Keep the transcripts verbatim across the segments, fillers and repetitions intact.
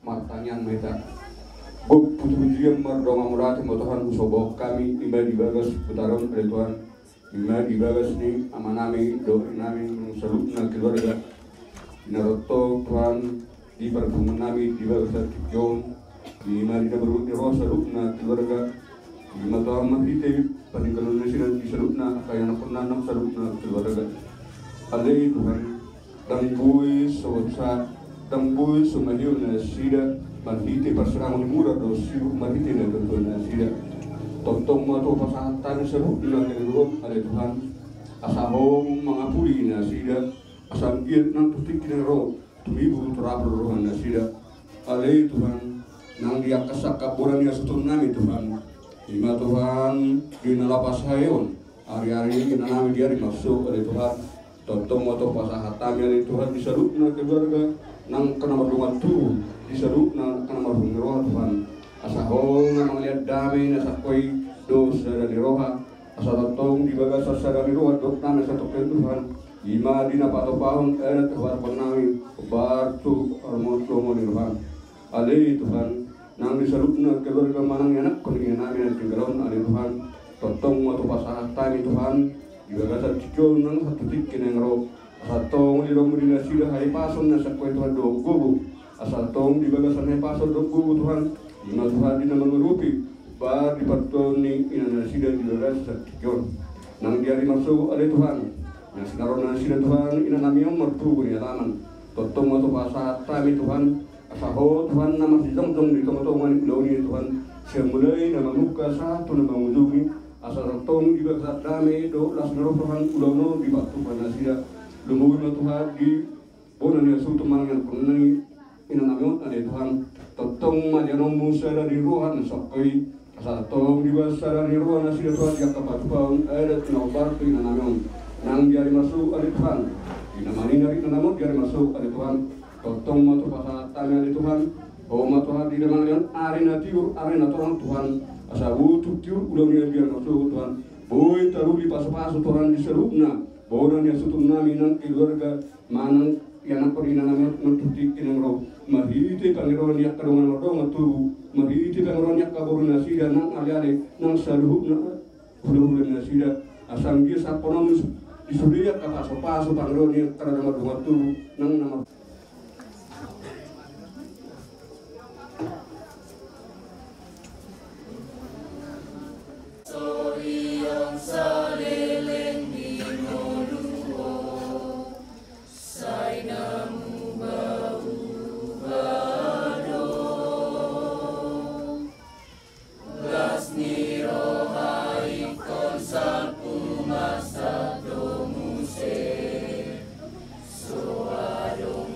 Martangiang ma hita. Gok puji-pujian mardongan mauliate ma Tuhan husombahon hami, ima di bagas putaron, ale Tuhan. Ima di bagas ni amanami dohot inanami saluhutna keluarga. Di na tongtong Tuhan di parpunguan nami di bagasan tingki on. Ima di na marhite roha saluhutna keluarga. Ima Tuhan marhite paninggalon nasida di saluhutna angka ianakhonna nang saluhutna keluarga. Ale Tuhan, ndang boi so, ndang boi so mahiol nasida marhite parsirangon ni mura dohot sibuk marhite na tuatua nasida. Tongtong ma Tuhan pasahat hami saluhutna keluarga, ale Tuhan, asa Ho mangapuli nasida, asa anggiat nang tu tingki na ro tumibu tu rapu roha nasida. Ale Tuhan, nang di angka sangkap bona ni hasuhuton nami Tuhan, ima Tuhan di na laho pasahathon ari-ari inanami di ari marsogot, ale Tuhan. Tongtong ma Tuhan pasahat hami, ale Tuhan, di saluhutna keluarga, nang angka na mardongan tubu, di saluhutna angka na marhite roha Tuhan, asa Ho na mangalean dame na sangkap i dohot sada ni roha. Asa tongtong di bagasan sada ni roha dohot dame na sangkap i, Tuhan, ima di na patupahon adat na huhatahon nami, hombar tu harumon ni roham. Ale Tuhan, nang di saluhutna keluarga manang ianakhon inanami na tinggal on, ale Tuhan, tongtong ma Tuhan pasahat hami Tuhan, di bagasan tingki on nang sahat tu tingki na naeng ro. Asa tongtong dilehon Ho di nasida hahipason na sangkap i Tuhan dohot gogo. Asa tongtong di bagasan hahipason dohot gogo Tuhan, ima Tuhan di na mangurupi, bahen di partuaon ni ina nasida di bagasan tingki on. Nang di ari marsogot, ale Tuhan, nang sinaron nasida Tuhan, inanami on martubu di halaman. Tongtong ma Tuhan pasahat hami Tuhan, asa Ho Tuhan na marsijongjong di tongatonga ni ulaon i Tuhan, sian mulai na mamungka sahat tu na mangujungi. Asa tongtong di bagasan dame dohot las ni roha Tuhan ulaon on dipatupa nasida. Lumobi ma Tuhan di bona ni hasuhuton manang ianakhon ni inanami on, ale Tuhan. Tongtong ma dianuhonmu sada ni roha na sangkap i, asa tongtong di bagasan sada ni roha nasida Tuhan di angka patupaon adat na hombar tu inanami on. Nang di ari marsogot, ale Tuhan, di na maninari inanami on di ari marsogot, ale Tuhan, tongtong ma Tuhan pasahat hami, ale Tuhan, Ho ma Tuhan di na mangalean ari na tiur, ari na torang Tuhan, asa boi tung tiur ulaon i di ari marsogot Tuhan. Boi taruli pasupasu Tuhan di saluhutna bona ni hasuhuton nami nang keluarga manang ianakhon inanami on nang tu tingki na naeng ro. Marhite pangidoan ni angka dongan mardongan tubu, marhite pangidoan ni angka boru nasida nang aleale nang saluhutna hulahula nasida, asa anggiat sahat Ho nang di sude angka pasupasu pangidoan ni angka dongan mardongan tubu nang na mar- Sorion saleleng di ngolu on, sai na muba-uba do. Las ni roha ingkon salpu masa do muse, so adong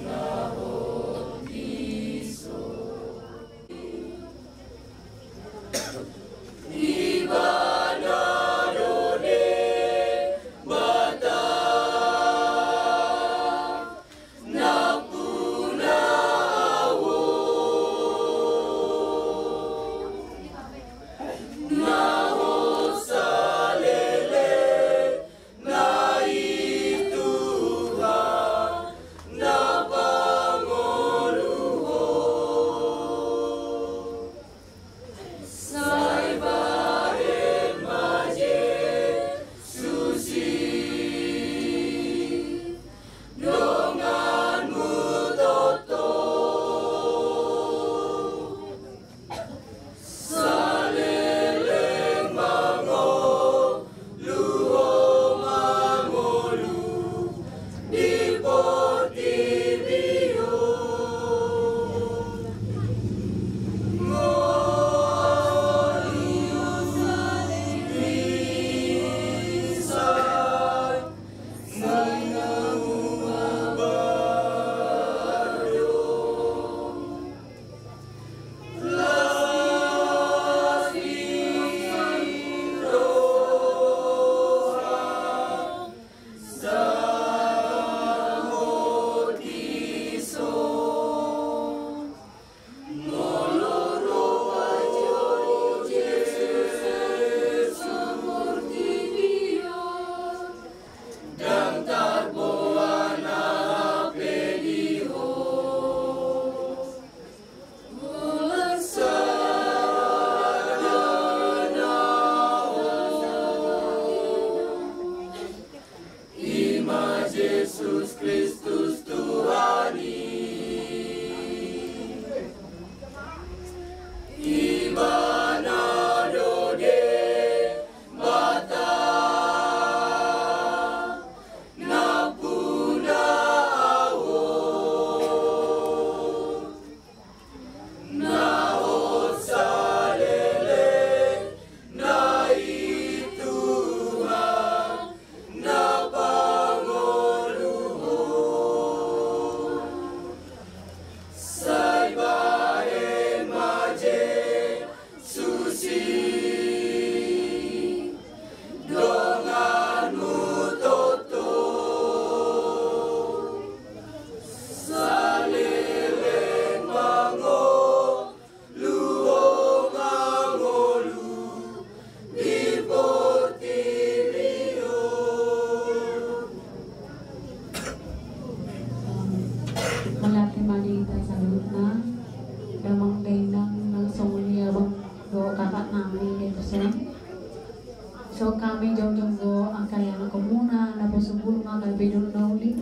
Songon hami jongjong do angka ianakhonmuna naposo bulung angka bebenon na uli.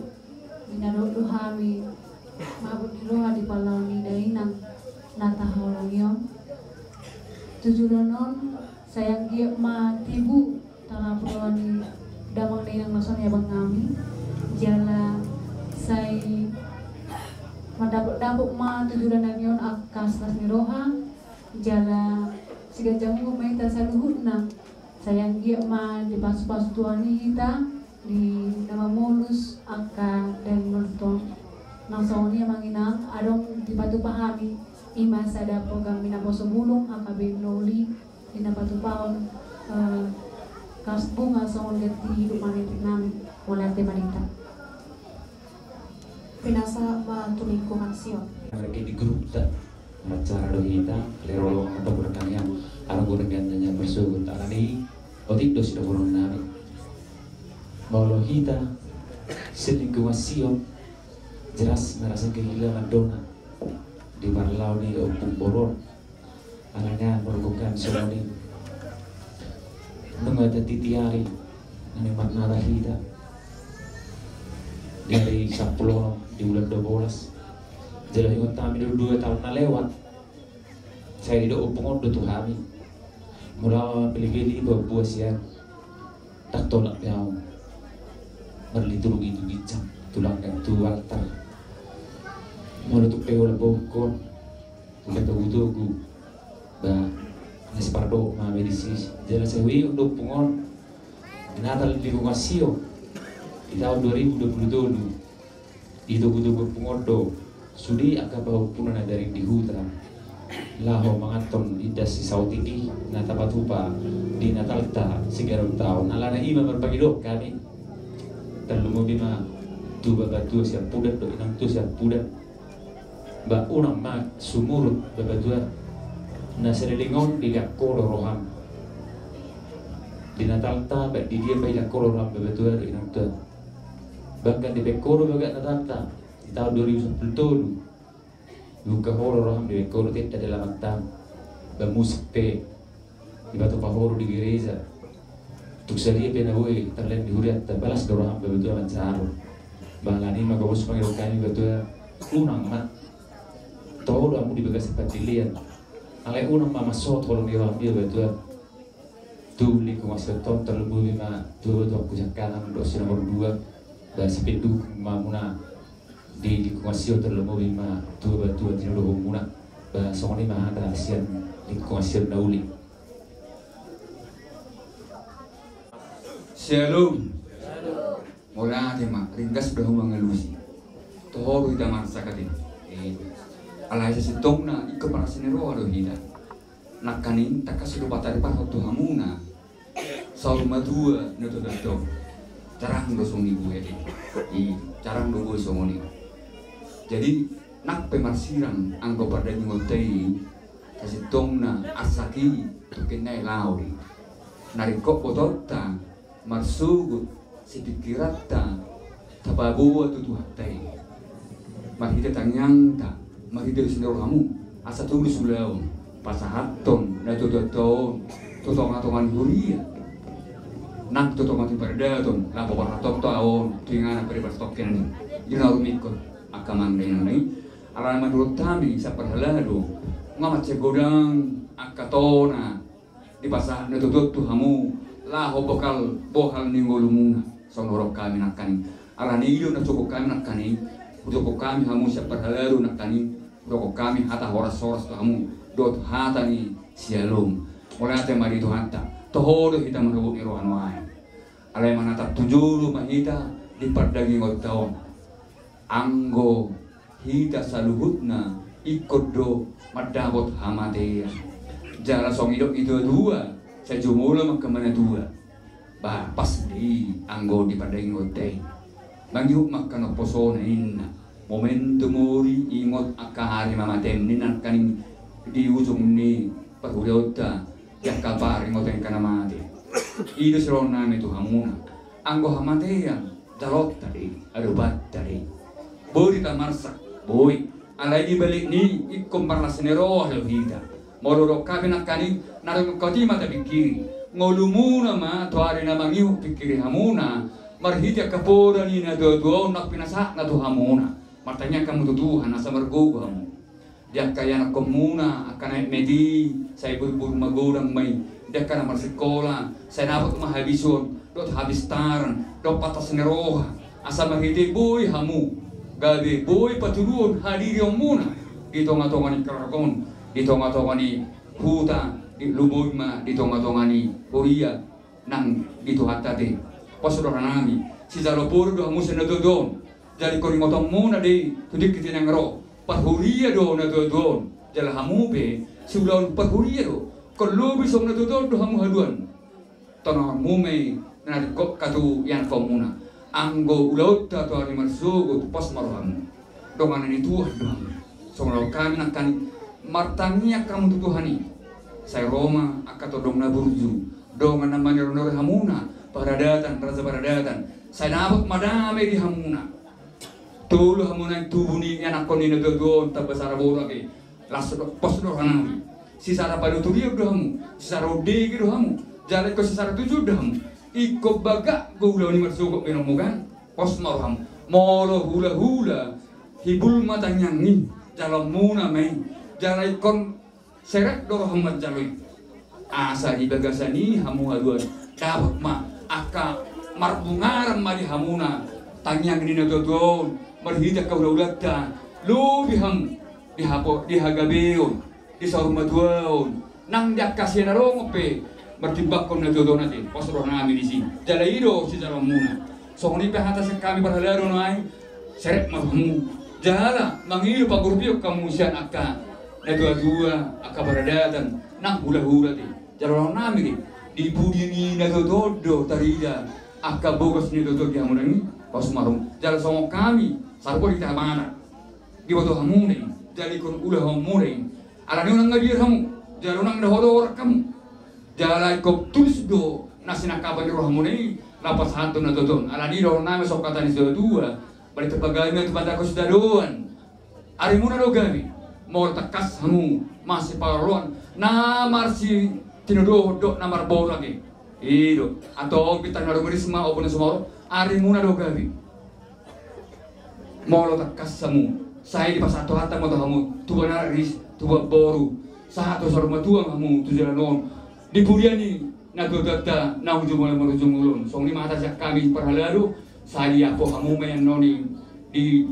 Minadok do hami marbot ni roha di parlao ni dainang na tahaholongi on. Tu joloan on sai anggiat ma tibu tarapot roha ni damang dainang na songon i abang hami. Jala sai mandapotdapot ma tu joloan nami on angka las ni roha. Jala siganjang umur ma hita saluhutna. Sai anggiat ma dipasupasu Tuhan i hita di na mamolus angka daging on. Na songon i amang inang, adong dipatupa hami, i ma sada program di naposo bulung angka bebenon na uli, di na patupahon, eh, kas bunga songon ganti hidup ma di anak nami. Mauliate ma di hita. Pinasahat ma tu lingkungan Sion. Mereka di grup ta. Mansara do hita, lero lo mata guna tangiang, ala guna tangiang na marsogot, alani i, otik do sidohonon nami. Molo hita, sian lingkungan Sion, jelas merasa kehilangan dona, di parlao ni ompung boru on, alana molo hami songon i. Nunga titi ari, nunga marnatal hita. Di ari sampulu onom, di bulan dua bolas. Jala ingot hami do dua taon na lewat. Sai didok ompung on do tu hami. Molo au mambelebele buabua sian. Ndang tolap be au. Marliturgi tu ginjang, tulang dan tu altar. Molo tung pe holan bohukon. Udah togu-togu. Ba, na sipardohot ma be disi. Jala sai huingot do ompung on. Natal di lingkungan Sion. Di taon dua ribu dua puluh tolu. Di togu-togu ompung on do. Sude angka pahompu na daring di huta. Laho manganhon indahan si saotik i na tapatupa di Natalta siganup taon. Alana i ma marpangidoan hami. Tarlumobi ma tu bapatua siampudan dohot inangtua siampudan. Ba unang ma sumurut bapatua. Na saleleng on dilehon ho do roham. Di Natalta, ba di dia pe dilehon ho do roham bapatua dohot inangtua. Bahkan dibahen ho do bagak Natalta di taon dua ribu sampulu tolu. Dibuka ho do roham, dibahen ho do tenda di alamantam. Ba musik pe. Dipatupa ho do di gereja. Tung sadia pe na boi tarlean di hurianta, ba las do roham bapatua mansai ro. Ba alani i ma gomos pangidoan hami bapatua, unang ma. Toho do hamu di bagasan pandelean. Alai unang ma mansai holong ni roham bapatua. Tu lingkungan Sion on tarlumobi ma tu bapatua angku siangkangan dohot si nomor dua. Ba sipindu ma muna. Di lingkungan Sion tarlumobi ma tu bapatua tinodohonmuna. Ba songon i ma hata sian lingkungan Sion na uli. Syalom. Mauliate ma, ringgas do hamu mangalusi. Toho do hita marsak ate. Eh, alai sasintongna ingkon marlas ni roha do hita. Nangkaning tangkas do patariparhon tu hamuna. Saur matua na tuatua. Jarang do songon i boi ate. I, jarang do boi songon i. Jadi nang pe marsirang anggo pardagingonta i, sasintongna arsak i tungkin nai laho do i. Na ringkot botoonta marsogot sipingkiranta tapaboa tu Tuhanta i. Marhite tangiangta, marhite las ni rohamu, asa tulus ulaon pasahathon na tuatua on tu tongatonga ni huria. Nang tu tonga ni paradaton, laho pasahathon tu ahu on tu inganan pariban tongkin. Di na rumingkot angka amang dainang i. Alana manurut hami sian parhalado, nga mansai godang angka tona dipasahat na tuatua tu hamu, laho bohal, bohal ni ngolumuna. Songon hudok hami nangkaning. Alani i do na hudok hami nangkaning. Hudok hami hamu sian parhalado nangkaning. Hudok hami hata horashoras tu hamu dohot hata ni syalom. Mauliate ma di Tuhanta. Toho do hita marhabot ni roha nuaeng. Alai manatap tu jolo ma hita di pardagingonta on. Anggo hita saluhutna ingkon do mandapot hamatean. Jala songon nidok ni tuatua, sai jumolo ma angka manatua. Ba pas do i anggo di pardagingonta i. Mangihut ma angka naposona ninna. Momentum mori ingot angka ari mamatem ninna nangkaning di ujung ni parhuriaonta. Di angka paringoton angka na mate. I do sidohonon nami tu hamuna. Anggo hamatean, jaloonta do i, adopanta do i. Boi do hita marsak, boi. Alai di balik ni i ingkon marlas ni roha do hita. Molo hudok hami nangkaning, na ro ingkon i ma tapingkiri. Ngolumuna ma tu ari na mangihut pingkiri hamuna, marhite angka poda ni natuatua on na pinasahatna tu hamuna. Martangiang hamu tu Tuhan asa margogo hamu. Di angka ianakkonmuna, angka na aek meti, sai borbor magodang ma i. Di angka na marsikola, sai dapot ma habisuhon dohot hapistaran dohot patas ni roha, asa marhite boi hamu gabe boi patuduhon hadirionmuna di tongatonga ni keluarga on, di tongatonga ni huta, di lumobi ma di tongatonga ni huria nang di Tuhanta ate. Pos do rohanami, sijalo poda do hamu sian natuatua on. Jala ingkon ingotonmuna do i tu tingki na naeng ro. Parhuria do natuatua on, jala hamu pe siulahon parhuria do. Ingkon lobi songon natuatua on do hamu haduan. Tongamuna ma i na ringkot tu ianakkonmuna. Anggo ulaonta tu ari marsogot, pos ma rohamu. Donganan ni Tuhan do hamu. Songon hami nangkin martangiang hamu tu Tuhan i, sai ro ma angka tondong na burju, dongan na manirorinori hamuna, paradatan, raja paradatan, sai dapot ma dame di hamuna. Tolu hamu naeng tubu ni ianakkon ni natuatua on, tamba sara boru ate. Las do, pos do rohanami. Sisara panuturion do hamu, sisara ondege do hamu, jala ingkon sisara tujuon do hamu. Ingkon bagak do ulaon i marsogot be na mogan, pos ma rohamu. Molo hulahula, hibul ma tangiang i, jaloonmuna ma i. Jala ingkon serep do rohamu manjalo i. Asa di bagasan i hamu haduan dapot ma angka marbungaran ma di hamuna tangiang ni natuatua on, marhite angka hulahulanta, lobi hamu di hapo, di hagabeon, di saur matuaon, nang di angka sian na rongot pe martimbangkon natuatua on ate, pos rohanami disi. Jala i do sijaloonmuna. Songon i pe hata sian hami parhalado nuaeng, serep ma rohamu. Jala mangido pangurupion hamu sian angka natuatua, angka paradatan, nang hulahula ate. Jaloonmuna ma i, di pudi ni natuatua on do tarida angka bogas ni natuatua di hamuna i, pos ma rohamu. Jala songon hami, sarbot di tamana, diboto hamuna i, jala ingkon ulahonmuna i. Alani unang mabiar hamu, jala unang dohot horas hamu. Jala ingkon tulus do na sinangkapan ni rohamuna i, laho pasahathon natuatua on. Alani i dohononnami songon hata ni situatua, barita pagabe ma tu pataku sitadoan. Arimuna do gabe, molo tangkas hamu masipaloloan, na marsitinodohon dohot na marboru ate. I do, antong bintang na rumiris ma ombun na sumorop, arimuna do gabe. Molo tangkas hamu, sai dipasahat Tuhanta ma tu hamu tubuan anak ris, tubuan boru, sahat tu saur matua hamu tu joloan on, di pudian ni natuatuanta naung jumolo marujung ulaon. Songon i ma hata sian hami parhalado, sai diampu hamu ma i annon i di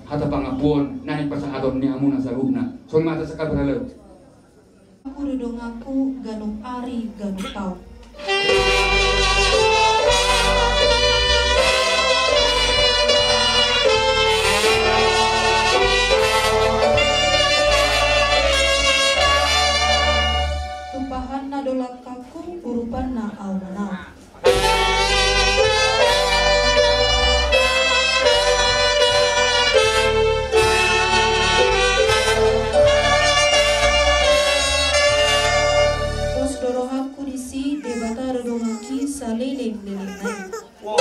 hata pangampuon na nipasahaton ni hamuna saluhutna. Songon i ma hata sian hami parhalado. Ahu do donganku ganup ari ganup taon. Tumpahanna do langkangku, urupanna ahu manaon. Pos do rohangku disi, Debata do donganki saleleng-lelengna i.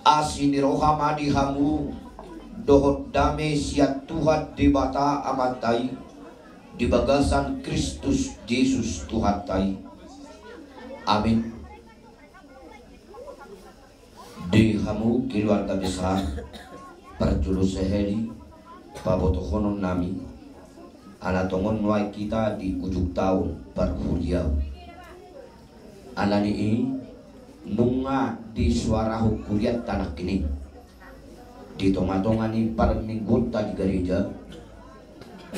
Asi ni roha ma di hamu dohot dame sian Tuhan Debata Amanta i, di bagasan Kristus Jesus Tuhanta i. Amin. Di hamu keluarga besar, parjolo sahali pabotohononnami, ala tongon nuaeng hita di ujung taon parhuriaon. Alani i, nunga disuarahon hurianta nangkin i di tongatonga ni parmingguonta di gareja,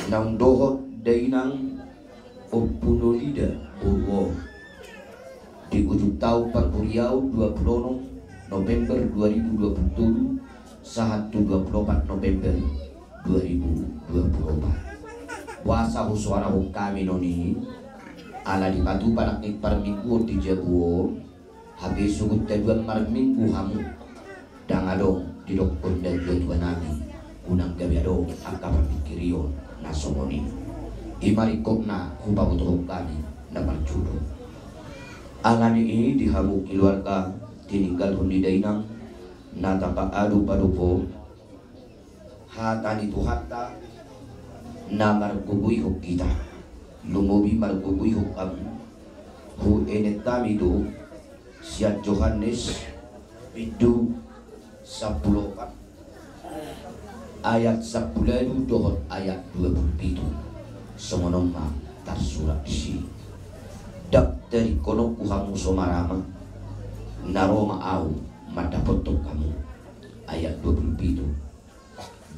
naung dohot dainang Ompu Nolida boru on, di ujung taon parhuriaon dua pulu onom November dua ribu dua pulu tolu sahat tu dua pulu opat November dua ribu dua pulu opat. Boasa husuarahon hami noni, ala dipatupa nangkin parmingguon di jabu on, hape sogot haduan marminggu hamu, ndang adong didokkon datuatuanami, unang gabe adong angka parpingkirion na Songon i, i ma ringkotna hupabotohon hami na marjolo. Alani i di hamu keluarga tininggalhon ni dainang na tapaadop-adop on, hata ni Tuhanta na margogoihon hita, lumobi margogoihon hamu, huenet hami do sian Johannes bindu sampulu opat ayat sampulu ualu dohot ayat dua pulu pitu. Songon on ma tarsurat disi: Ndang tadingkononku hamu so marama, na ro ma Ahu mandapothon hamu. Ayat dua pulu pitu: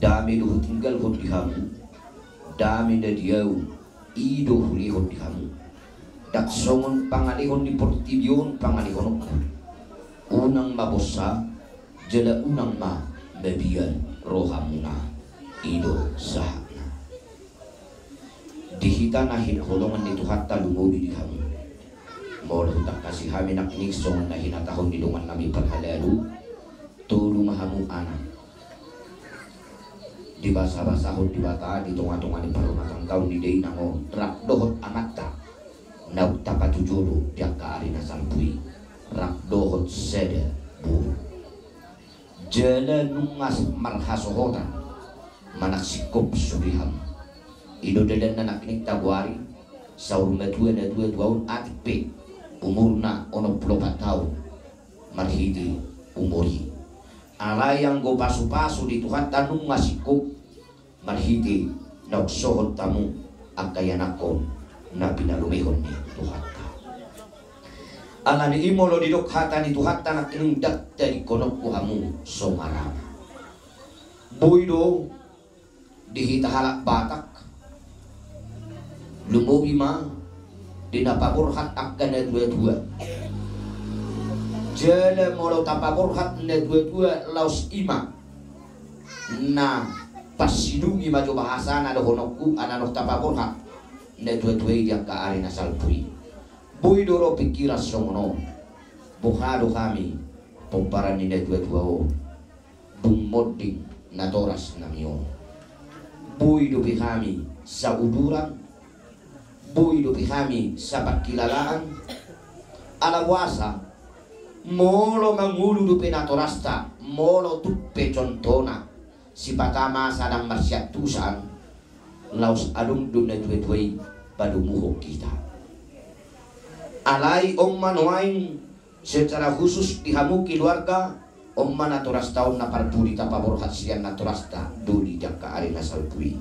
Dame do hutinggalhon di hamu, dame na di Ahu i do hulehon di hamu. Ndang songon pangalehon ni portibi on pangalehononku. Unang ma bonsa, jala unang ma mabiar rohamuna. I do sahatna. Di hita na hinaholongan ni Tuhanta, lumobi di hamu. Molo hutangkasi hami nangkin songon na hinatahon ni dongannami parhalado, tolu ma hamu anak dibasabasahon Debata di tongatonga ni parrumatanggaon ni dainang on, rap dohot amanta naung tapatujolo di angka ari na salpu i, rap dohot sada boru. Jala nunga marhasohotan manang singkop sude hamu. I do dalanna nangkin tagoari saur matua na tuatua on, atik pe umurna onom pulu opat taon marhite umur i. Alai anggo pasupasu ni Tuhanta nunga singkop marhite naung sohot hamu angka ianakhon na pinalumehon ni Tuhanta. Alani i molo didok hata ni Tuhanta nangkin, ndang tadingkononku hamu so marama. Boi do di hita halak Batak, lumobi ma di na paborhat angka na tuatua. Jala molo tapaborhat na tuatua, laos i ma na parsidungi ma jo bahasana dohononku, ala naung tapaborhat na tuatua i di angka ari na salpu i. Boi do ro pingkiran songon on: Boha do hami pomparan ni na tuatua on dung monding natorasnami on? Boi dope hami sauduran? Boi dope hami sapangkilalaan? Ala boasa molo mangolu dope natorasta, molo tung pe contohna sipata masa ndang marsiantusan, laos adong do na tuatua i padomuhon hita. Alai on ma nuaeng secara khusus di hamu keluarga, on ma natorasta on na parpudi tapaborhat sian natorasta doli di angka ari na salpu i.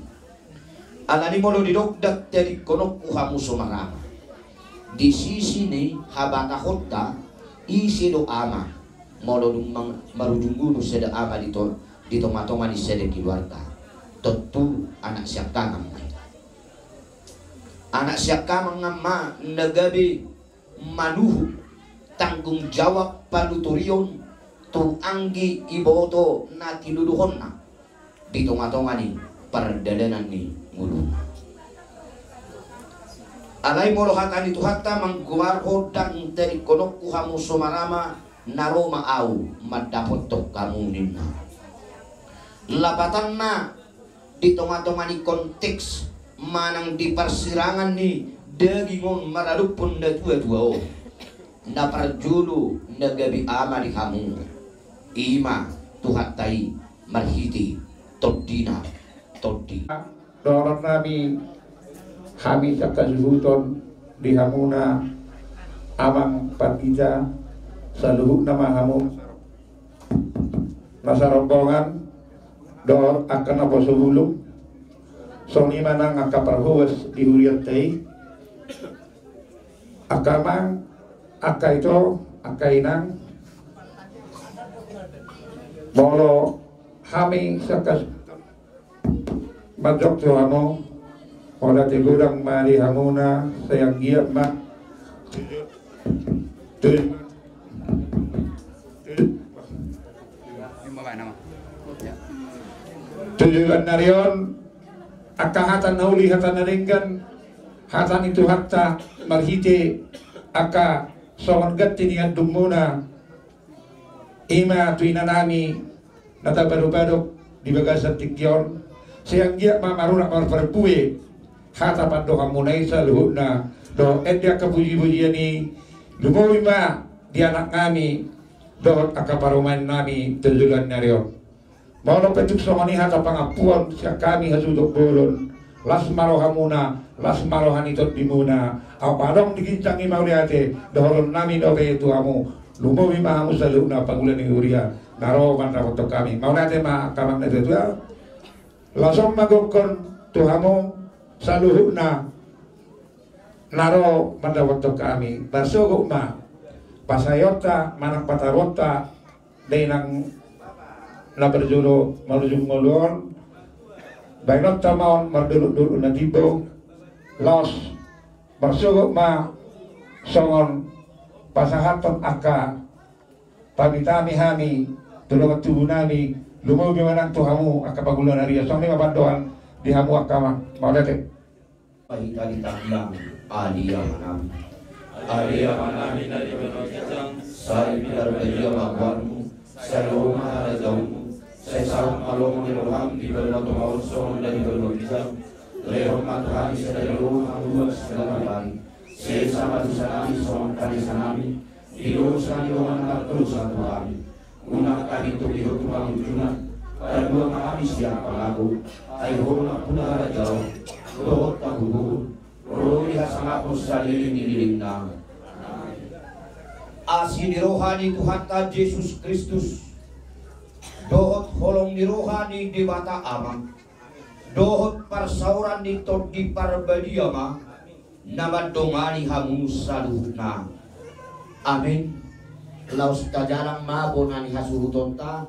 Alani molo didok ndang tadingkononku hamu so marama, di sisi ni habatahonta, ise do ama molo dung mang-, marujung ulu sada ama di to-, di tongatonga ni sada keluarga? Tontu anak siangkangan ma i. Anak siangkangan ma na gabe manuhuk tanggung jawab panuturion tu anggi iboto na tinuduhonna di tongatonga ni pardalanan ni ngoluna. Alai molo hata ni Tuhanta manggoarhon ndang tadingkononku hamu so marama, na ro ma Ahu mandapothon hamu ninna. Lapatanna, di tongatonga ni konteks manang di parsirangan ni daging on maradophon na tuatua on, na parjolo na gabe ama di hamu, i ma Tuhanta i marhite Tondina Tondi. Dohonon nami, hami sian hasuhuton di hamuna amang pandita, saluhutna ma hamu na sarombongan dohot angka naposo bulung, songon i ma nang angka parhobas di hurianta i, angka amang, angka ito, angka inang. Molo hami sian hasuhuton manjok tu hamu, mauliate godang ma di hamuna, sai anggiat ma tu, tu, tu joloan ni ari on, angka hata na uli, hata na denggan, hata ni Tuhanta marhite angka songon ganti ni andungmuna, i ma tu inanami na tapadopadop di bagasan tingki on, Sai anggiat ma marurat marparbue hata pandohanmuna i saluhutna. Dohot ende angka pujipujian i, lumobi ma di anaknami dohot angka parumaennami tu joloan ni ari on. Molo pe tung songon i hata pangampuon sian hami hasuhuton bolon, las ma rohamuna, las ma roha ni tondimuna. Aut adong di ginjang i mauliate dohononnami dope tu hamu. Lumobi ma hamu saluhutna pangula ni huria na ro mandapothon hami. Mauliate ma angka amang na tuatua. Laos on ma gokhon tu hamu saluhutna na ro mandapothon hami. Marsogot ma pasahatonta manang pataruonta dainang na parjolo marujung ngolu on. Baenonta ma on mardolokdolok na timbo. Laos marsogot ma songon pasahathon angka pamitami hami tu dongan tubunami, lumobi ma nang tu hamu angka pangula ni huria. Songon i ma pandohan di hamu angka amang. Mauliate. Hita di tanggang, Ale Amanami. Ale Amanami na di banua ginjang, sai pinarbadia ma goarmu, sai ro ma harajaonmu, sai saut ma lomo ni roham di banua tonga on songon na di banua ginjang. Lehon ma tu hami sadari on hangoluan siganup ari. Sesa ma dosanami songon panesanami di dosa ni dongan na mardosa tu hami. Unang hami togihon tu pangunjunan, palua ma hami sian pangago. Ai Ho do nampuna harajaon dohot hagogoon, ro di hasangapon saleleng ni lelengna. Asi ni roha ni Tuhanta Jesus Kristus dohot holong ni roha ni Debata Ama dohot parsaoran ni Tondi Parbadia ma na mandongani hamu saluhutna. Amen. Laos tajalang ma bona ni hasuhutonta.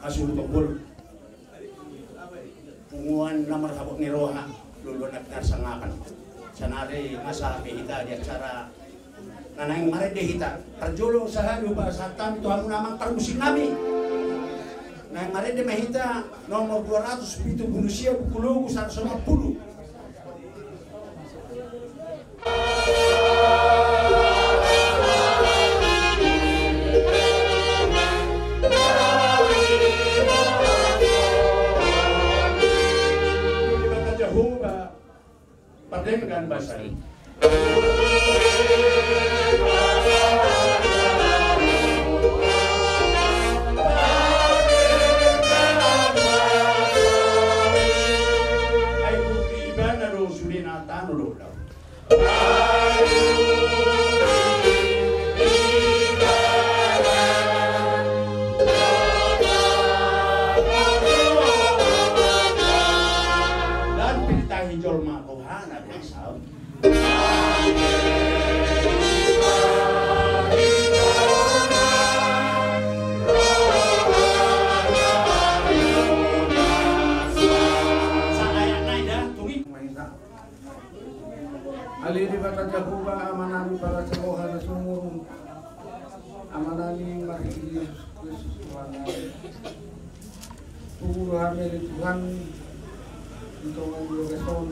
Hasuhuton bolon. Punguan na marhabot ni roha, luluan na pinarsangapan. Saonari ma sahat hita di acara na naeng marende hita. Parjolo sahali hupasahat hami tu hamu na amang parmusiknami. Naeng marende ma hita nomor dua ratus pitu pulu sia, buku logu saratus onom pulu. Jahowa, pardenggan basa i. Ai bungki ibana do sudena tano dohot dalan. Dan pintahi jolma rohana do saut. Yesus Kristus Tuhan nami. Pungu do hami ale Tuhan di tonga ni bagas on,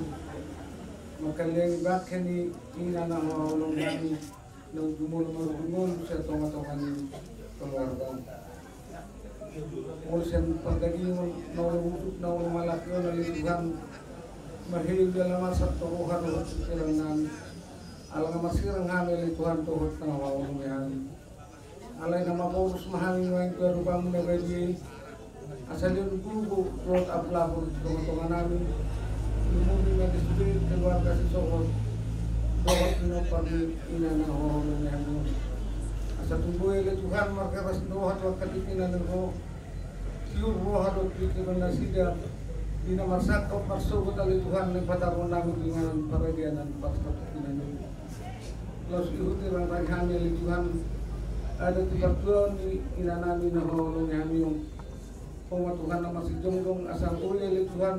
mangkaliangi bangke ni ina na hinaholongan nami, na jumolo marujung ngolu sian tongatonga ni keluarga. Molo sian pardagingon na olo huduk na olo malak i on ale Tuhan, marhite jala marsak tu roha dohot pikiran nami. Ala nga marsirang hami ale Tuhan dohot na hinaholongan nami. Alai na maporus ma hami nuaeng tu adopanmu na badia i, asa lean gogo dohot apulapul di tongatonga nami. Lumobi ma di sude keluarga sisohot dohot pinompar ni ina na hinaholongan nami on. Asa tumboi ale Tuhan markeras ni roha tu angka tingki na naeng ro, tiur roha dohot pikiran nasida, di na marsangkap marsogot ale Tuhan, naeng pataruhon nami tu inganan paradianan parsatongkinan i. Laos ihut i rang-rangi hami ale Tuhan, adat di partuaon ni ina nami na hinaholongan nami on. Ho ma Tuhan na marsijongjong asa boi ale Tuhan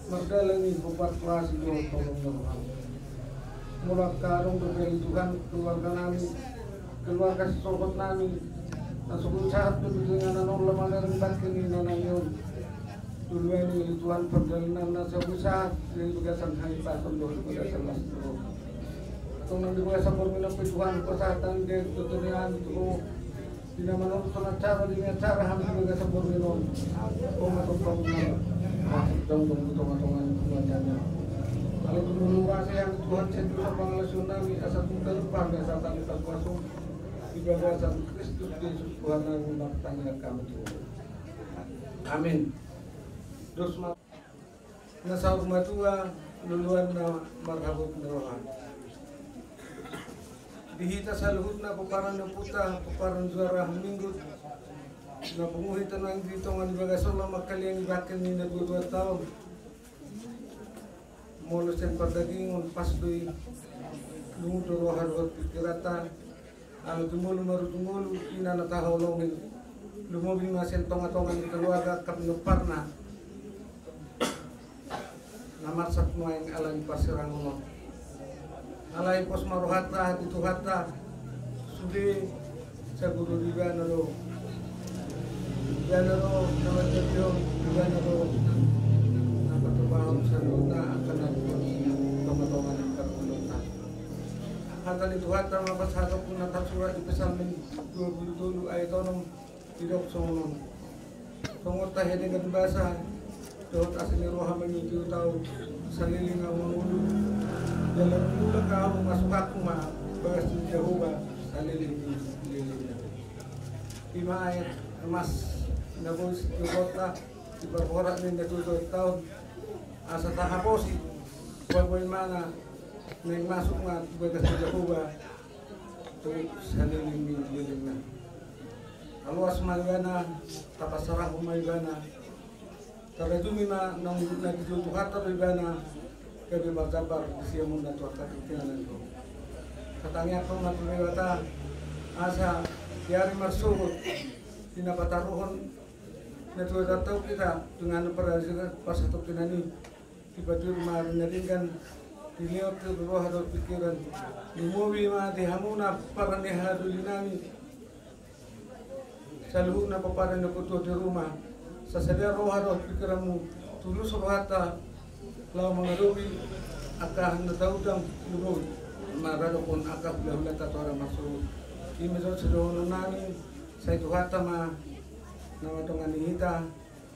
mardalan i hombar tu asi dohot holong ni roham. Molo angka adong dope ale Tuhan keluarga nami, keluarga sisohot nami, na sogot sahat dope tu inganan on laho mangareng bangke ni ina nami on. Tuluan ni ale Tuhan pardalanan na sogot sahat di bagasan hahipason dohot di bagasan las ni roha. Tong nang di bagasan borngin on pe Tuhan, pasahat hami di toto ni hami tu Ho. Di na manortor acara di na acara hami di bagasan borngin on. Ho ma tong pangula. Masuk jongjong di tongatonga ni keluarga nami. Alai tumundalhon hami Tuhan sian dosa pangalaosion nami asa tung tarlupa hami asa tangihon pangalaosion di bagasan Kristus Jesus Tuhan nami martangiang hami tu Ho. Amin. Dos ma. Na saur matua, luluan na marhabot ni roha. Di hita saluhutna pomparan ni ompunta, pomparan juara Hamninggut, na pungu hita nang di tonga ni bagas on laho mangkaliangi bangke ni natuatuanta on. Molo sian pardagingon pas do i, lungun do roha dohot pikiranta. Ala jumolo marujung ngolu ina na taholongi, lumobi ma sian tongatonga ni keluarga angka pinomparna na marsak nuaeng ala ni parsirangon on. Alai pos ma rohanta di Tuhanta, sude saguru di ibana do, ibana do na manjadion, ibana do na patupahon saluhutna angka na di tongatonga ni parngoluonta. Hata ni Tuhanta ma pasahatonku na tarsurat di Psalmen dua pulu tolu ayat onom, didok songon on. Songon tahe dengan basa dohot asi ni roha mangihuti ahu, saleleng ahu mangolu, jala mulak ahu mangasup ma bagas ni Jahowa saleleng ni lelengna. I ma ayat emas na boi sidohononta di parhorasan ni natuatuanta on, asa tahaposi, paboa imana naeng masuk ma tu bagas ni Jahowa tu saleleng ni lelengna. Taloas ma ibana, tapasarahon ma ibana, tarajumi ma naung na dijou Tuhanta do ibana, gabe marjambar di siamunna tu angka tingki na naeng ro. Tatangiangkon ma tu Debata asa di ari marsogot di na pataruhon natuatuanta on hita tu inganan paradianan parsatongkinan i. Dipatiur ma ari na denggan, dilehon tiur roha dohot pikiran, lumobi ma di hamuna pomparan ni hahadolinami, saluhutna pomparan ni natuatua di ruma, asa sada roha dohot pikiranmu, tulus rohanta laho mangadopi angka na taundang, lumobi maradophon angka hulahulanta tu ari marsogot. I ma jolo sidohononnami, sai Tuhanta ma na mandongani hita.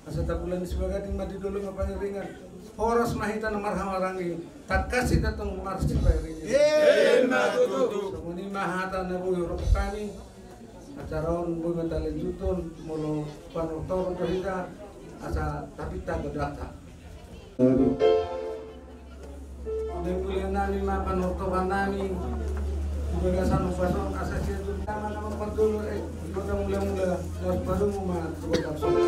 Asa tabulan ni sibagading ma di dolok ma pangiringan. Horas ma hita na marhahamaranggi, tangkas hita tong marsipairingan. Emma tutu. Songon i ma hata na boi hurokkon hami. Acara on boi ma talanjuthon molo panortoron do hita, asa tapinta godangta. Di mulianami ma panortorannami di bagasan upas on, asa sian tu nama-nama pardolo, eh, di kota Mulamula, laos padomu ma tu kota Solo.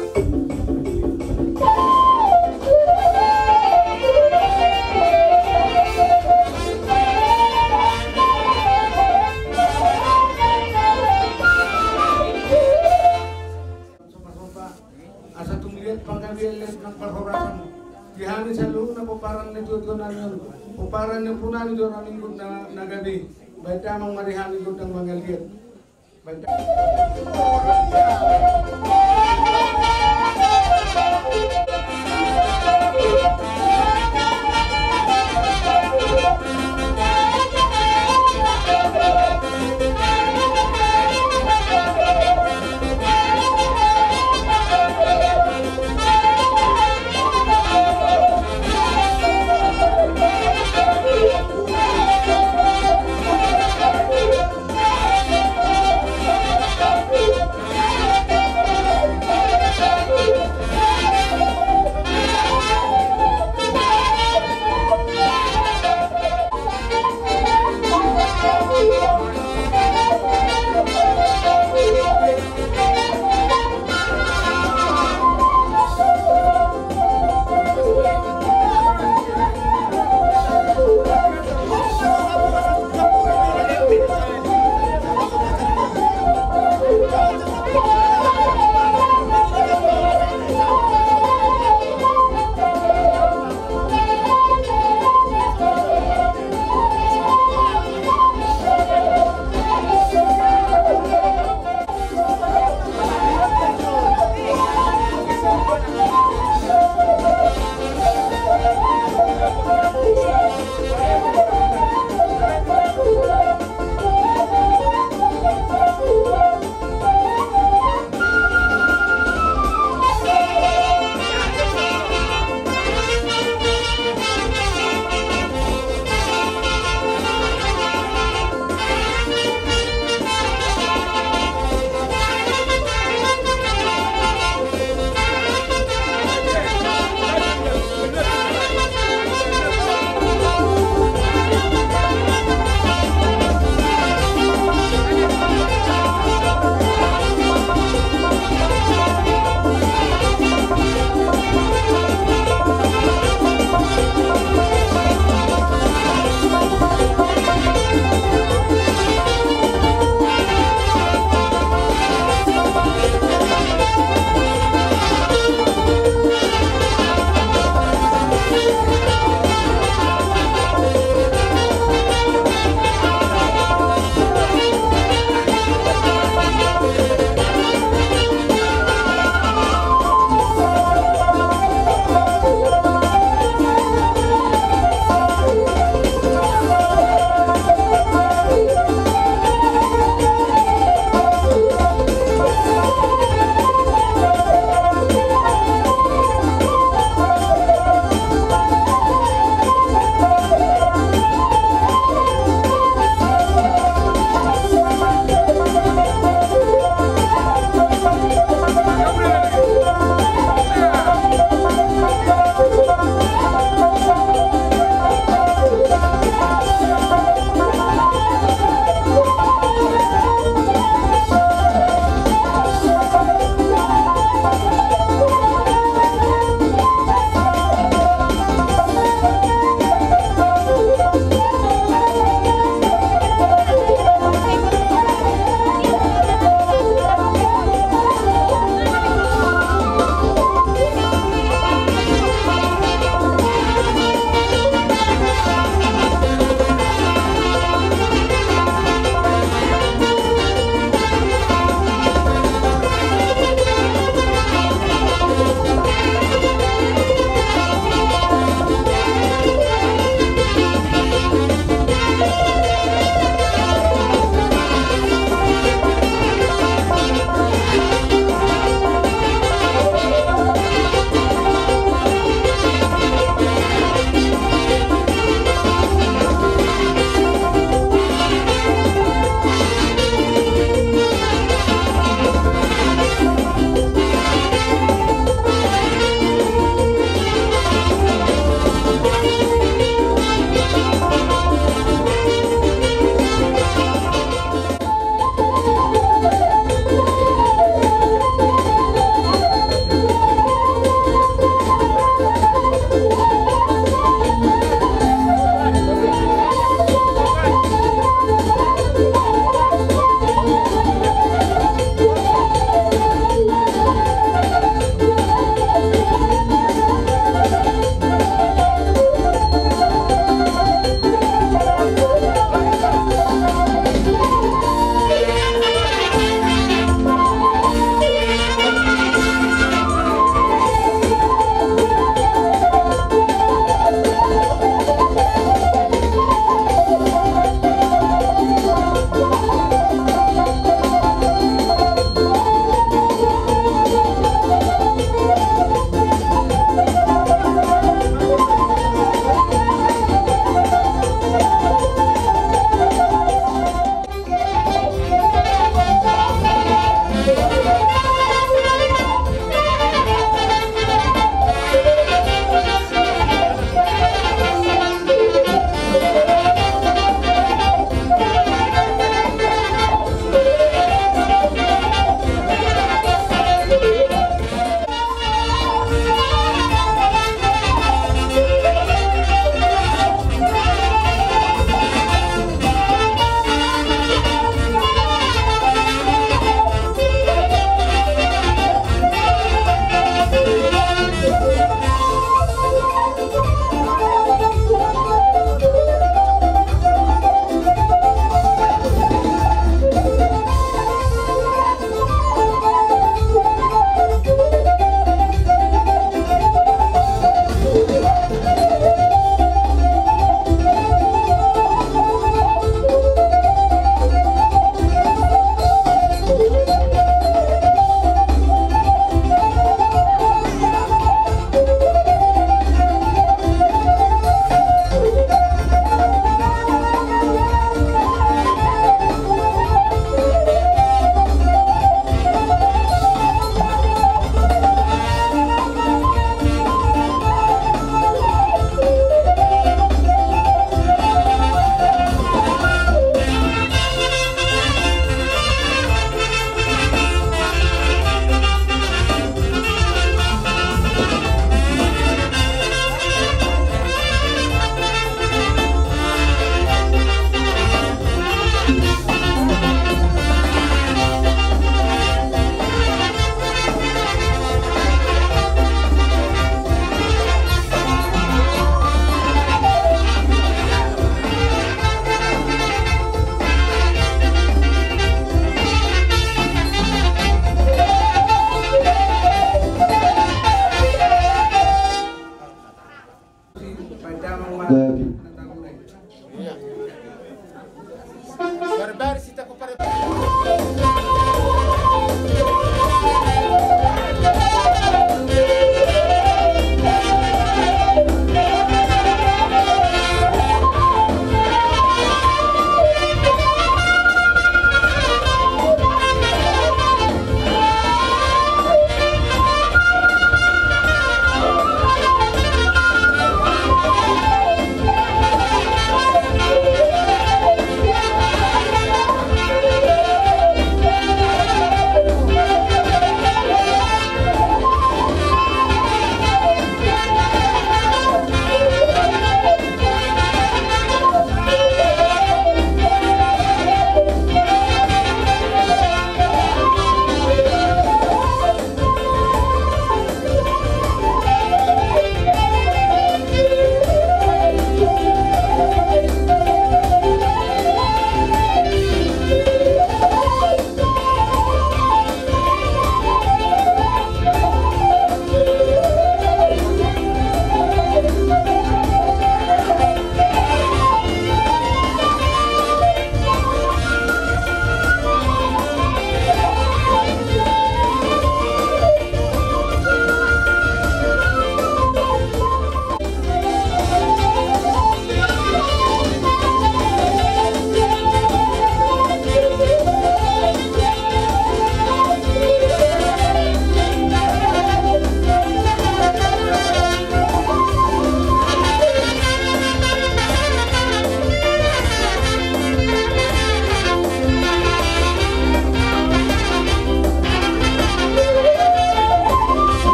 Asa tung liat panggabean, liat nang parhorasan di hami saluhutna pomparan ni tuatua nami on, pomparan ni ompunami do nami gondang na gabe. Baen damang ma di hami gondang mangaliat.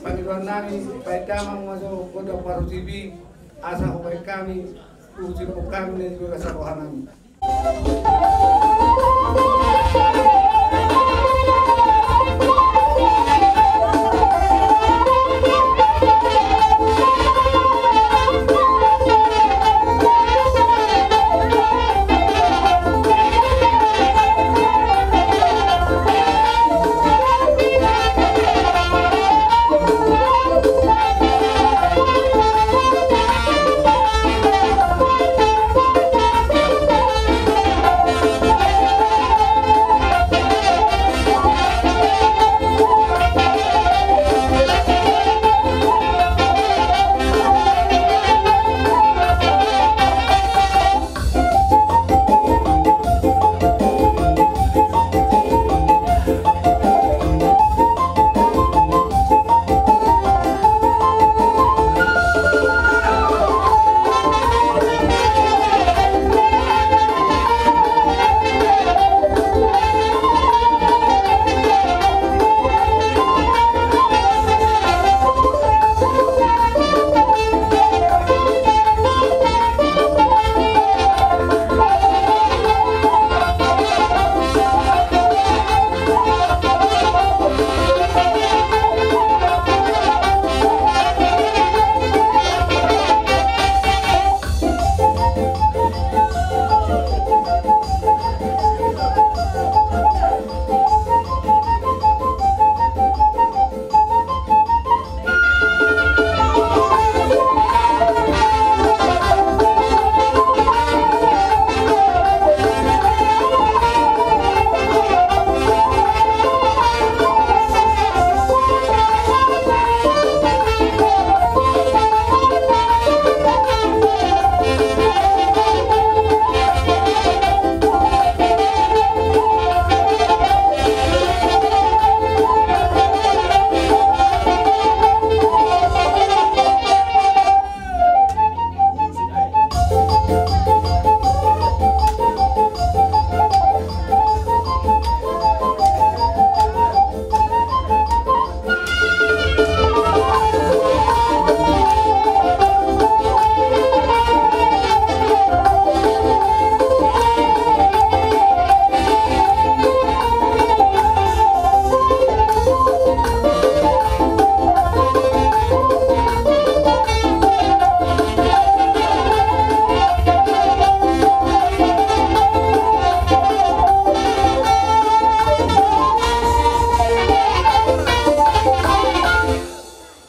Pangidoan nami, baen damang ma jo gondang parutibi, asa hubaen hami, urupi hami na di bagasan roha nami.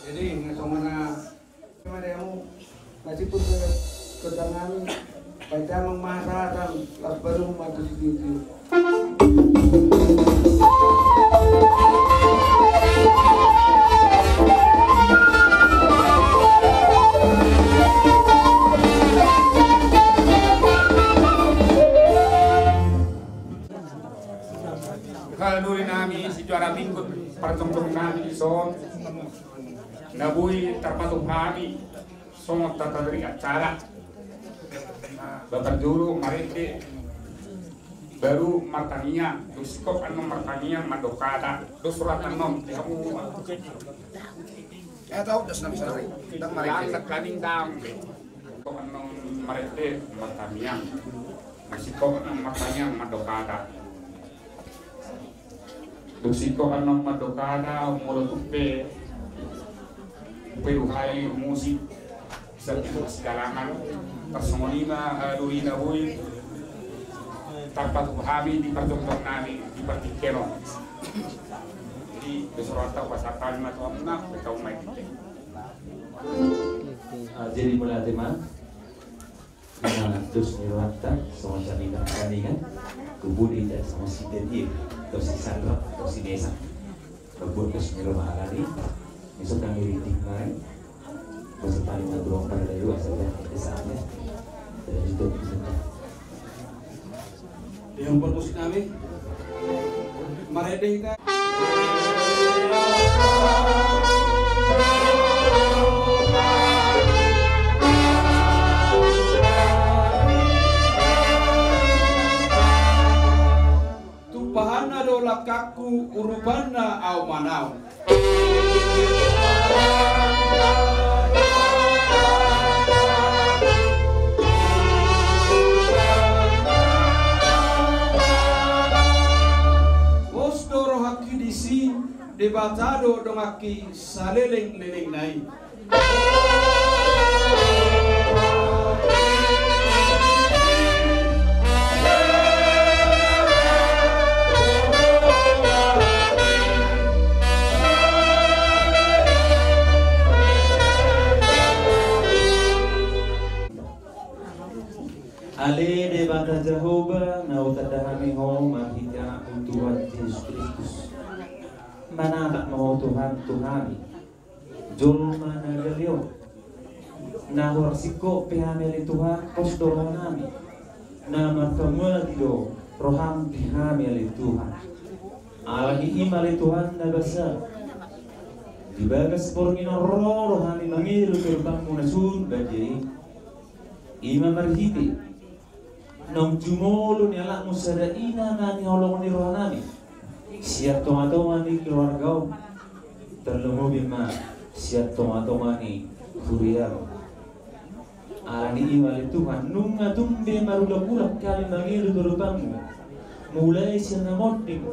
Jadi, na songon na, na siput, eh, gondang nami, baen damang ma hasahatan, laos baru ma tu situtu. Halo, doli nami, si juara minggu, parjongjongan nami dison. Na boi tarpatupa hami songon tata riba acara. Bapak juru marende, baru martangiang, dung singkop annon martangiang mandok hata, dung surat annon di hamu. Eh, tahu, das nami sari. Ndang marende. Ndang, ndang, ndang. Singkop annon marende martangiang. Dung singkop annon martangiang mandok hata. Dung singkop annon mandok hata, molo tung pe, pe duhai musik, bisa tu sidalangan, tarsongon i ma, eh, doli na boi tarpatupa hami di parjongjongan nami di partingkian on. Jadi, besorata upasahat hami ma tu hamuna, betau mai. Ah, jadi mulai tema. Nah, terus ni rohanta, sama si Nina, kan? Kubudi dan sama si Dendi, terus si Sandra, terus si Nesa. Rebut terus ni rohanta tadi. Besok kami rintik mai. Besok paling tak berapa ada juga saja. Saatnya. Dan itu bisa. Yang bermusik nami. Marende hita. Tumpahanna do lak Kakku urupanna au manaon. Pos do rohangki disi, Debata do donganki saleleng-lelengna i. Ale Debata Jahowa, na hutanda hami Ho marhite Anakmu Tuhan Jesus Kristus. Manatap ma Ho Tuhan tu hami, jolma na gale on. Na huarsingkop pe hami ale Tuhan, pos do rohanami. Na marpamuati do roham di hami ale Tuhan. Alani i ma ale Tuhan na basa, di bagas borngin on ro do hami mangido tu urupanmu na sun badia i. I ma marhite naung jumolo ni Anakmu sada i na manghaholongi rohanami sian tonga-tonga ni keluarga on, tarlumobi ma sian tonga-tonga ni huria on. Alani i ma ale Tuhan, nunga tumbe marulak-ulak hami mangido tu urupanmu, mulai sian na monding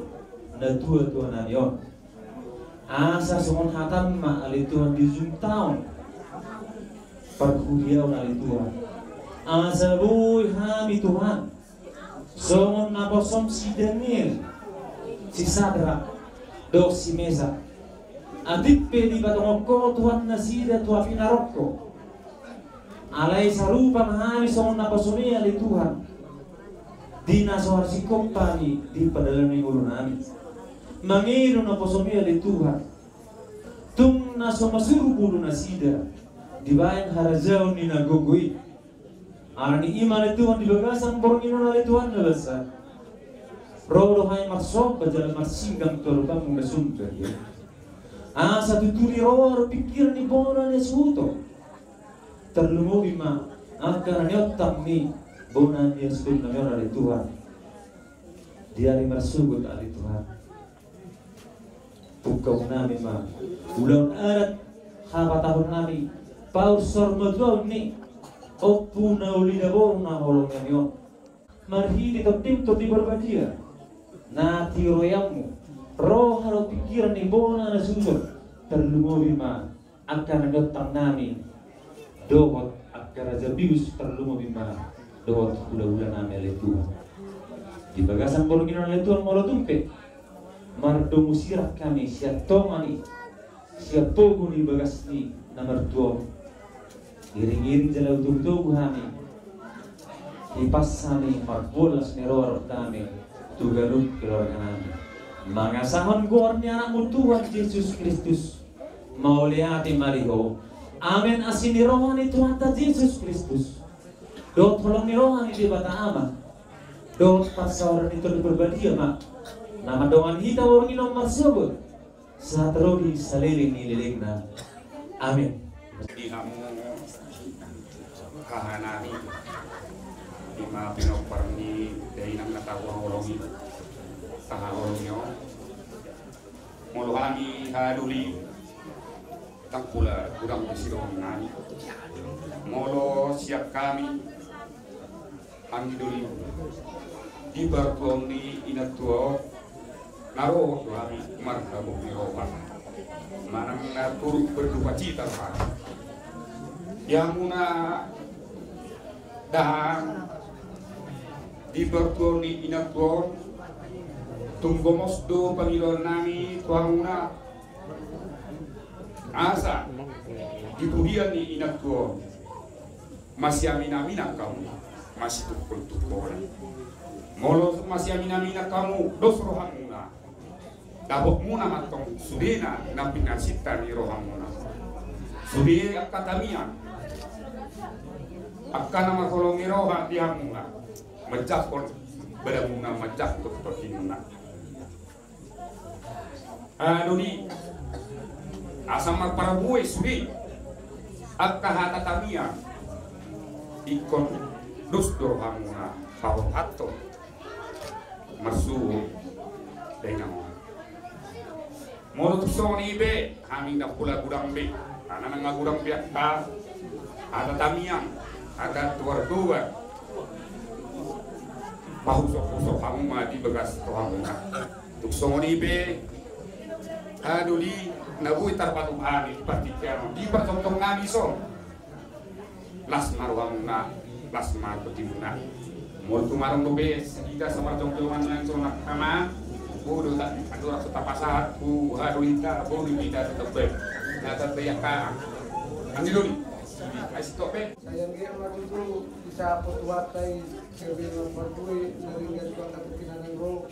na tua-tuanami on. Asa songon hatam ma ale Tuhan di ujung taon parhuriaon ale Tuhan. Asa boi hami Tuhan songon naposom si Daniel, si Sadrak, dohot si Mesak. Atik pe dipatongon Ho Tuhan nasida tu api naroko. Alai sarupa ma hami songon naposom i ale Tuhan, di na so harsingkop hami di pardalanan ni ngolunami. Mangido naposom i ale Tuhan, tung na so masuru ngolu nasida dibahen harajaon ni na gogo i. Alani i ma ale Tuhan di bagasan borngin on ale Tuhan na basa, ro do hami marsomba jala marsinggang tu urupanmu na sun badia. Asa tuturi roha dohot pingkiran ni bona ni hasuhuton. Tarlumobi ma angka na niontang ni bona ni hasuhuton nami on ale Tuhan. Di ari marsogot ale Tuhan, pungkaonnami ma ulaon adat hapatahonnami paur saur matua on ni Ompu na uli na boru na holong nami on. Marhite Tondim, Tondi Parbadia, na tiroianmu roha dohot pingkiran ni bona na suhut on, tarlumobi ma angka na niontang nami dohot angka raja bius, tarlumobi ma dohot hulahula nami ale Tuhan. Di bagasan borngin on ale Tuhan, molo tung pe mardomu sirang hami sian tonga ni sian pogu ni bagas ni na martua on, iring-iring jala utobu-tobu hami, hipas hami marbolas ni roha dohot dame tu ganup keluarga nami. Mangasahon goar ni Anakmu Tuhan Jesus Kristus, mauliate ma di Ho. Amen. Asi ni roha ni Tuhanta Jesus Kristus dohot holong ni roha ni Debata Ama dohot parsaoran ni Tondi Parbadia ma na mandongani hita borngin on marsogot sahat ro di saleleng ni lelengna. Amen. Di hamu hahanami, di ma pinompar ni dainang na tahaholongi, tahaholongi on. Molo hami haha doli, ndang pola godang di sidohonon nami. Molo sian hami, hami doli, di partuaon ni inantua on, na ro do hami marhabot ni roha manang na turut berdukacita roha. Di hamuna dahahang, di partuaon ni inantua on, tung gomos do pangidoan nami tu hamuna. Asa di pudian ni inantua on, masiamin-aminan hamu, masitungkol-tungkolan. Molo masiamin-aminan hamu, dos rohamuna, dapotmuna ma antong sudena na pinasinta ni rohamuna. Sude angka tangiang, angka na marholong ni roha di hamuna, manjangkon badanmuna, manjangkon tondimuna. Haha doli, asa marparbue sude angka hata tangiang, ingkon dos do rohamuna paborhathon marsuhut. Dainang on, Molo tung songon i pe, hami ndang pola godang be. Alana nunga godang be angka hata tamiang, hata tuar-tuar. Pahusok-husok hamu ma di bagas rohamuna. Tung songon i pe, haha doli na boi tarpatupa hami di partingkian on, di partontongan nami son. Las ma rohamuna, las ma tondimuna. Molo tung adong dope sahita saparjongjongan nang songon angka ma, boi do ta, andorang so tapasahat tu haha doli ta, boi do hita tetap baen. Na tetap baen angka. Anggi doli. Ai stop be. Sai anggiat ma tutu disahat Tuhanta i gabe marparbue na ringgas tu angka tingki na naeng ro.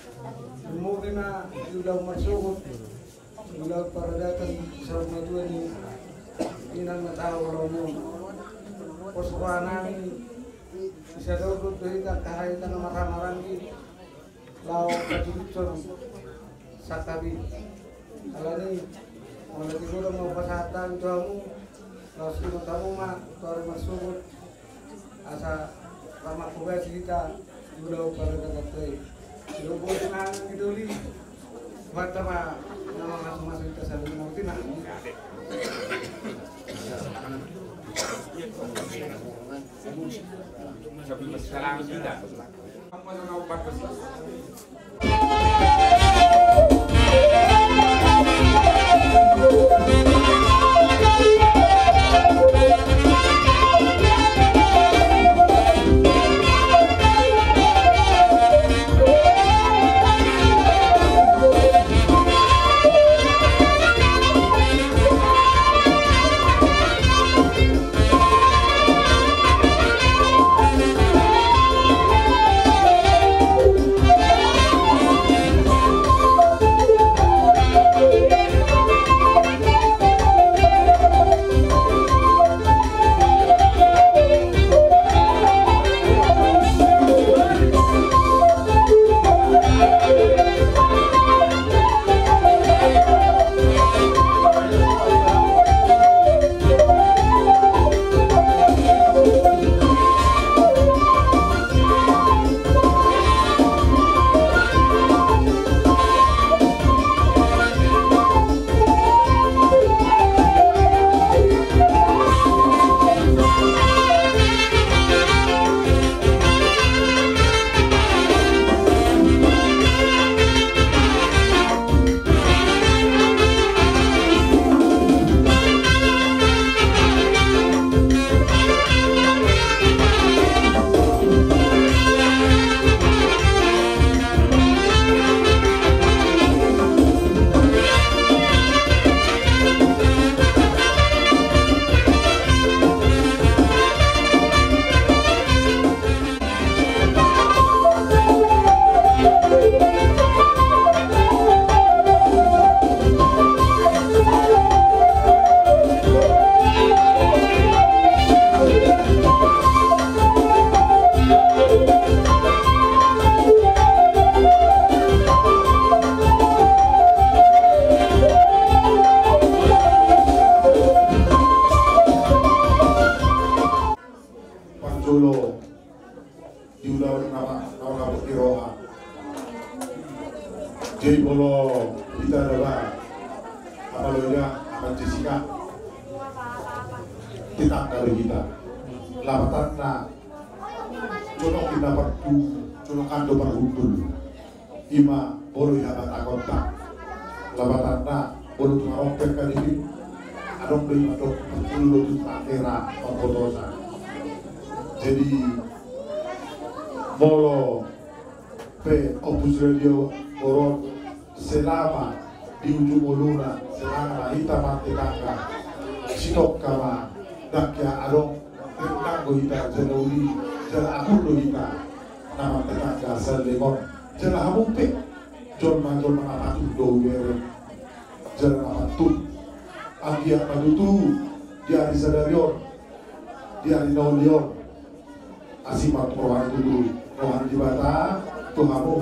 Lumobi ma di ulaon marsogot, ulaon paradaton saur matua ni inang na tahu ulaon on. Pos roha nami, disadorhon do hita angka hata na marhaha maranggi laho patulushon sangkapi. Alani, molo tung godang ma hupasahat hami tu hamu, laos ingot hamu ma tu ari marsogot, asa lam mangkobasi hita di ulaon paradaton i. Di ulaon i ma anggi doli, Tuhanta ma na mangasumasu hita saluhutna. Parjolo di ulaon na mangapot ni roha. Jadi molo hita daba, apalagi ama Jessica, tetangga do hita. Lapatanna, jonok hita partu, jonok an do parhundul. Ima molo di habatahonta. Lapatanna, molo tung adong pe angka di, adong do ima dok, parjolo tu tangera pambotosan. Jadi molo pe Ompu Sulelia boru on, selama di ujung ngoluna, selama hita martetangga, sitongka ma, ndang hea adong, tetangga do hita, jala uli, jala akur do hita na martetangga saleleng on. Jala hamu pe jolma-jolma na patut do hubereng, jala na patut. Anggiat ma tutu di ari sadari on, di ari na uli on, asi ma tu roha ni tutu, roha ni Debata tu hamu.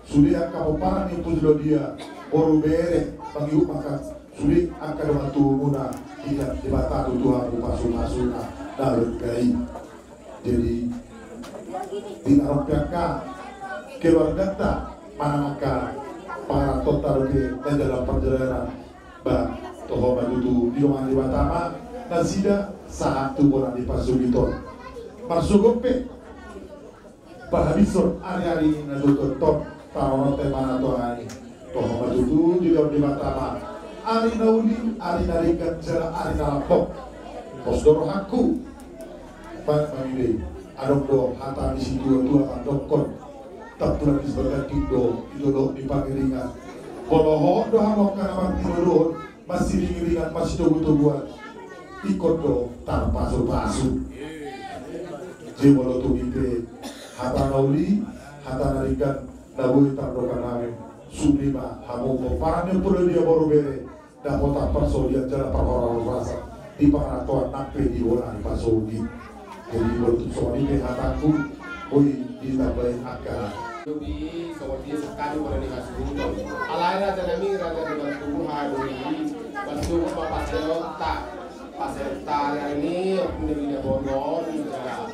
Sude angka pomparan ni Ompu Sulelia, boru bere, mangihut ma angka sude angka dongan tubu muna, di Debata tutu hamu pasu-pasuna na berkah i. Jadi di na ro pe angka keluarganta manang angka pangarantonta dope na dalam perjalanan, Ba, toho ma tutu didongani Debata ma nasida sahat tu bona ni pasogit on. Marsogot pe parhabishon ari-ari na tutu on, tanonote ma na tuangani. Toho ma tutu didongani Debata ma ari na uli, ari na denggan jala ari na lambok. Pos do rohangku. Ba, mangido i, adong do hata ni situa-tua mandokkon: Tampulan ni sibaganting do di dolok ni pangiringan. Molo hot do hamu angka na martinodohon, masiring-iringan, masitogu-toguan, ingkon do tarpasu-pasu. Jadi molo tung i pe hata na uli, hata na denggan na boi tardokannami, sude ma hamu pomparan ni umpulu dia boru bere, dapotan parsaulian jala parhorasan di pangarantoan nang pe di bona ni pasogit. Jadi molo tung songon i pe hatangku, boi ditambai angka. Jadi songon dia sekali bona ni hasuhuton. Alai raja nami, raja ni martubu hadu i, martubu ma paseonta. Paseonta ari-ari ni ompung ni bina boru on jala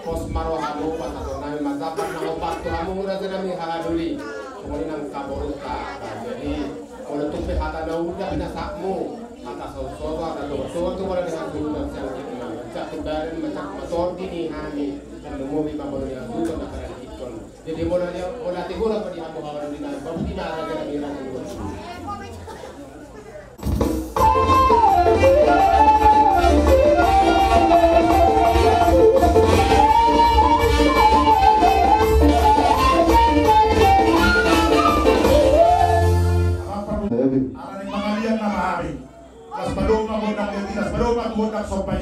pos ma rohamu pasahaton nami marsahat na hombar tu hamu raja nami hahadoli. Songon i nang kaborunta. Jadi molo tung pe hata na uli pe na sahatmu, hata soso, hata soso tu molo di hasuhuton sian kita, mancak tu badan, mancak masordi ni hami. Kan lumobi ma molo di hasuhuton na kada dihikon. Jadi molo dia, molo ate bola molo di hamu hawan di nang babu di nang raja nami, raja nami. Ala ni pangalian nama hami. Las padomu ma gondang jati, las padomu ma tu gondang somba.